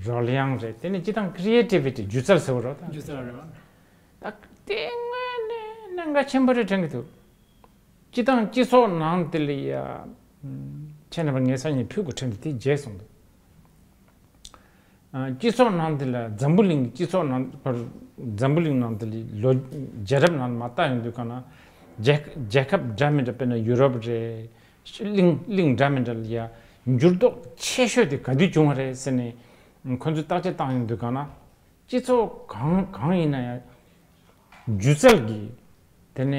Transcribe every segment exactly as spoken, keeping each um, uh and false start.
རོལ་དབྱངས་རེད། དེ་ནི་སྤྱི་བཏང་ཀི་རི་ཨེ་ཊི་བི་ཊི་སྒྱུ་རྩལ་ཟེར་བ་རེད་ད། སྒྱུ་རྩལ་རེད་བ། ད་དེ་དངོས་གནས་གནད་འགག་ཆེན་པོ་རེད་དྲན་གྱི་འདུག་སྤྱི་བཏང་སྤྱི་ཚོགས་ནང་དེ་ལ་ཡ། ཁྱེད་རྣམ་པ་ངས་སང་ཉིན་ཕུལ་དགོས་དྲན་དུས་དེ་བརྗེད་སོང་འདུག་སྤྱི་ཚོགས་ནང་དེ་ལ་འཛམ་བུ་གླིང་སྤྱི་ཚོགས་ནང་བར། འཛམ་བུ་གླིང་ནང་དེ་ལ་ལོ་རྒྱལ་རབས་ནང་མ་བལྟ་ཡོང་དུས་གང་ན། རྒྱལ་རྒྱལ་ཁབ་འདྲ་མི་འདྲ་དཔེར་ན་ཡུ་རོབ་རེད། གླིང་གླིང་འདྲ་མི་འདྲ་ལ་ཡ་འགྱུར་ལྡོག་ཆེ་ཤོས་དེ་ག་དུས་བྱུང་བ་རེད་ཟེར་ནས་ཁོ་ཚོས་བརྟག་དཔྱད་བཏང་ཡོང་དུས་གང་ན། སྤྱི་ཚོགས་གང་གང་ཡིན་ན་ཡང་སྒྱུ་རྩལ་གྱི་དེ་ནས་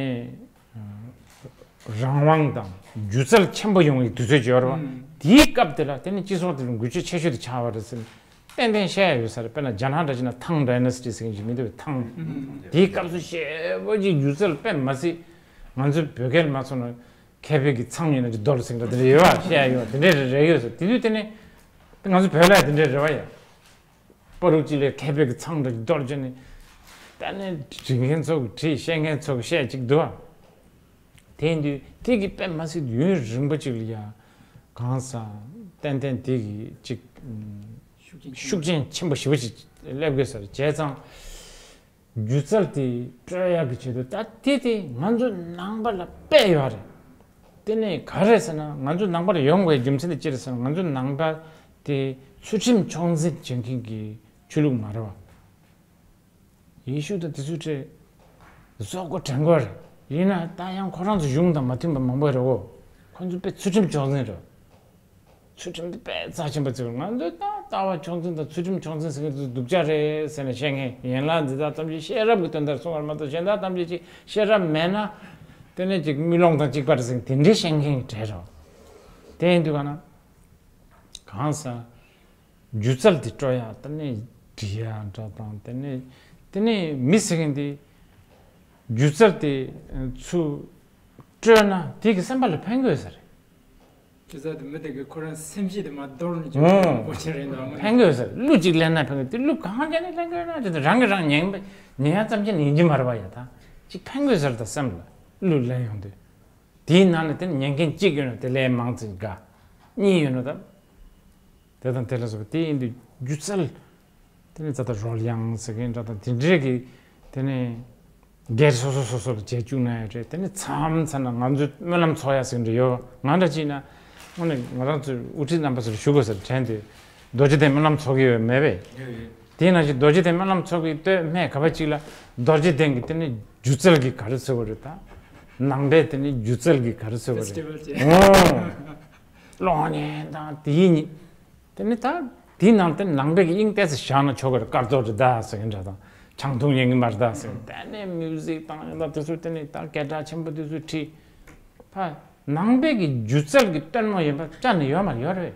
རང་དབང་དང་སྒྱུ་རྩལ་ཆེན་པོ་ཡོང་བའི་དུས་ཚོད་ཅིག་ཡོད་རེད་བ། དེའི་སྐབས་དེ་ལ་དེ་ནས་སྤྱི་ཚོགས་དེ་ལ་འགུལ་སྐྱོད་ཆེ་ཤོས་དེ་ཆགས་པ་རེད་ཟེར་ཏན་ཏན་བཤད་ཡ་ཡོད་ས་རེད། དཔེར་ན་རྒྱ་ནག་འདྲ་བྱས་ན་ཐང་ཌའི་ནེ་སི་ཊི་ཟེར་མཁན་ཅིག་མི་འདུག་བས། ཐང་། དེའི་སྐབས་སུ་ཞེ་པོ་ཅིག་སྒྱུ་རྩལ་དཔེ་མ་སྲིད། ང་ཚོའི་བོད་སྐད་ལ་མ་སོང་ན་མཁས་པའི་གི་ཚང་ཡིན་ན་ཅིག་རྡོལ་ཟེར་འདྲ་དེ་འདྲ་ཡོད་བ། བཤད་ཡ་ཡོད་དེ་འདྲའི་རེ་རེ་ཡོད་ས། དེ་དུས་དེ་ནས་ང་ཚོ་བོད་ལ་ཡ་དེ་འདྲའི་རེ་བ་ཡ། པ་རུ་ཅི་ལས་མཁས་པའི་གི་ཚང་དུ་རྡོལ་བྱས་ནས། ད་ནི་འབྲི་མཁན་ཚོ་གི་བྲིས། བཤད་མཁན་ཚོ་གི་བཤད་ཅིག་འདུག་ཨ། དེ་ཡིན་དུས་དེ་གི་དཔེ་མ་སྲིད་ཡུན་རིང་པོ་ཅིག་ལ་ཡ། གང་ཟག་ཏན་ཏན་དེ་གི་ཅིག་ཤུགས་རྐྱེན་ཆེན་པོ་ཞེ་པོ་ཅིག་སླེབས་དགོས་ས་རེད། བྱས་ཙང་སྒྱུ་རྩལ་དེ་སྤྲོད་ཡག་གི་ཆེད་དུ་ད་དེ་དེ་ང་ཚོ་ནང་པ་ལ་དཔེ་ཡོད་རེད། དེ་ནས་ག་རེ་ཟེར་ན། ང་ཚོ་ནང་པར་ཡོང་བའི་རྒྱུ་མཚན་དེ་ཅི་རེད་ཟེར་ན། ང་ཚོ་ནང་པ་དེ་ཚུལ་ཁྲིམས་ཕྱོགས་འཛིན་བྱེད་མཁན་གྱི་ཆོས་ལུགས་མ་རེད་བ། ཡེ་ཤུ་དང་དེ་ཚོའི་གྲས་བཟོ་བཀོད་དྲན་དགོས་རེད། ཡིན་ན་ད་ཡང་ཁོ་རང་ཚོ་གཞུང་དང་མ་མཐུན་པ་མང་པོ་རེད་འོ། ཁོ་ཚོ་དཔེ་ཚུལ་ཁྲིམས་ཕྱོགས་འཛིན་རེད། ཚུལ་ཁྲིམས་དེ་དཔེ་རྩ་ཆེན་པོ་བརྩི་དགོས། ང་ཚོས་ད་ལྟ་བ་ཕྱོགས་འཛིན་དང་ཚུལ་ཁྲིམས་ཕྱོགས་འཛིན་ཟེར་མཁན་དེ་སྡུག་ཅག་རེད་ཟེར་ནས་བཤད་མཁན། ཡན་ལག་འཛིན་སྟངས་ཐམས་ཅད་ཤེས་རབ་ཀྱི་དོན་དག་གསུང་བ་མ་གཏོགས་གཞན་དག་ཐམས་ཅད་ཅིག་ཤེས་རབ་མེད་ན། དེ་ནས་ཅིག་དམུས་ལོང་དང་གཅིག་པ་རེད་ཟེར་མཁན་དེ་འདྲའི་བཤད་མཁན་གྱི་གྲས་རེད། དེ་ཡིན་དུས་ག་ན། གང་ཟག་སྒྱུ་རྩལ་དེ་སྤྲོད་ཡག་དེ་ནས་འབྲི་ཡག་འདྲ་དང་། དེ་ནས་དེ་ནས་མི་ཟེར་མཁན་དེ་སྒྱུ་རྩལ་དེ་ཚུར་སྤྲོད་ན་དེ་གི་སེམས་པ་ལ་ཕན་གི་ཡོད་ས་རེད། སྒྱུ་རྩལ་དེ་མི་དེ་གི་ཁོ་རང་སེམས་བསྐྱེད་དེ་མར་འདོར་ནས་ཀྱང་ཨོ་གོ་ཆེ་རེད་འདུག་ཨ། ཕན་གི་ཡོད་ས་རེད། གླུ་གཅིག་ལེན་ན་ཕན་གི། དེ་གླུ་གང་བྱས་ནས་ལེན་གི་ཡོད་ན་དེ་རང་གི་རང་ཉན་པ་ཉན་ཡག་ཙམ་ཅིག་ནི་ཡིན་གྱི་མ་རེད་པ་ཡ། ད་ཅིག་ཕན་གི་ཡོད་ས་རེད། ད་སེམས་ལ་གླུ་ལེན་ཡོང་དུས། དེའི་ནང་ནས་དེ་ནི་ཉན་མཁན་གཅིག་ཡོད་ན་དེ་ལས་མང་ཙམ་དགའ། གཉིས་ཡོད་ན་ད། དེ་དང་དེ་ལ་སོགས་པ་དེ་ཡིན་དུས་སྒྱུ་རྩལ། དེ་ནི་རྩ་དང་རོལ་དབྱངས་ཟེར་མཁན་འདྲ་དང་དེ་འདྲས་ཀྱི། དེ་ནི་སྒེར་སོ་སོ་སོ་སོ་ལ་བྱེད་བཅུག་ན་ཡང་རེད། དེ་ནི་མཚམས་མཚམས་ན་ང་ཚོའི་སྨོན་ལམ་ཚོགས་ཡ་ཟེར་མཁན་འདྲ་ཡོད། ང་འདྲ་ཅིག་ན་དངོས་གནས་ང་རང་ཚོའི་དབུ་ཁྲིད་རྣམ་པ་ཚོར་ཞུ་དགོས་ཟེར་དྲན་དུས། རྡོ་རྗེ་གདན་སྨོན་ལམ་ཚོགས་ཀྱི་ཡོད་མེད་པས། ཡོད་ཡོད། དེ་ནང་བཞིན་རྡོ་རྗེ་གདན་སྨོན་ལམ་ཚོགས་ཀྱི་སྟོད་སྨད་ག་པ་ཅིག་ལ་རྡོ་རྗེ་གདན་གྱི་དེ་ནི་སྒྱུ་རྩལ་གྱི་ག་རེ་ཟེར་བ་རེད་ད། ནང་པའི་དེ་ནི་སྒྱུ་རྩལ་གྱི་ག་རེ་ཟེར་བ་རེད། ཕེ་སི་ཊི་ཝལ་ཅིག་ཨོ། གློག་བརྙན་དང་དེའི་ཉིན། དེ་ནི་ད་དེའི་ནང་དེ་ནང་པའི་གི་དབྱིངས་ཏོག་ཙམ་བཞག་ན་ཆོག་གི་རེད། སྐར་རྡོ་རེད་ད་ཟེར་གི་འདྲ་དང་། ཆང་འཐུང་ཉན་གི་མ་རེད་ད་ཟེར། དེ་ནི་མིའུ་ཟིག་དང་ཡང་དག་དེ་ཚོ་དེ་ནི་ད་སྐད་གྲགས་ཆེན་པོ་དེ་ཚོ་ཁྲིད། ཕ། ནང་པའི་གི་སྒྱུ་རྩལ་གྱི་སྟོན་མོ་ཡིན་པ་ཅག་ནི་ཡོད་མ་ཡོད་རེད།